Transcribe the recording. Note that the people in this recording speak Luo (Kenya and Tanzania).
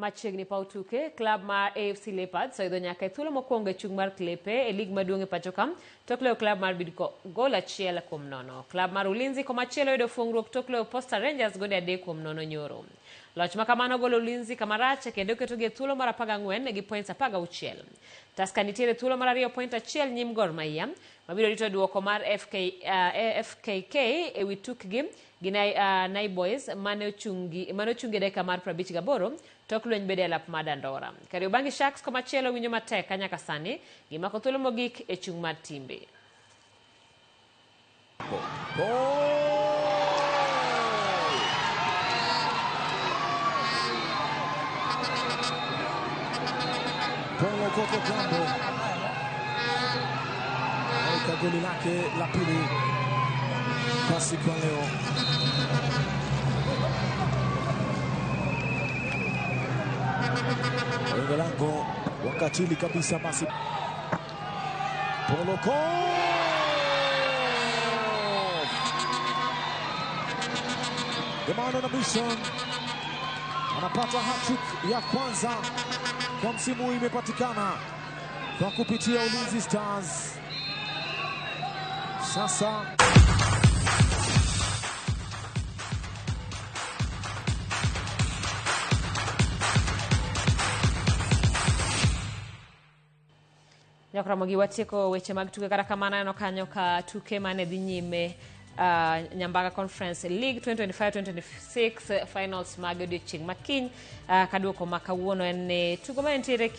Machiegni paw tuke, klab mar AFC Leopards oidho nyaka e thuolo mokwongo e chung' mar klepe e lig maduong' e pacho ka tok loyo klab mar Bidco gol 1-0. Klab mar Ulinzi komachielo oyudo fuong'ruok tok loyo Posta Rangers gonde 3-0 nyoro. Loch ma kamano golo Ulinzi kama rach kendo ketogi e thuolo mar 14 gi points 16. Tusker nitiere e thuolo mar ariyo point achiel nyim Gor Mahia mabiro rito duoko mar FKK e wi tukgi gi Naibois mane ochungi mane ochungi e dakika mar 58 tok lweny bedo e alap mar Dandora. Kariobangi Sharks komachielo winjo matek ka nyaka sani gimako thuolo mogik e chung' mar timbe. Paul Okoth Odhiambo aweka goli lake la pili kwa siku ya leo. Lengo lango wakatili kabisa basi Paul Okoth The man on a mission anapata hat-trick ya kwanza kwa msimu huu imepatikana kwa kupitia Ulinzi Stars. Sasa Nyok Ramogi watieko weche mag tuke kata kamano aneno kanyo ka tuke mane dhi nyime Nyambaga Conference League 2025-2026 finals mag odiochieng' makiny ka duoko ma kawuono en ni tugo mane nitiere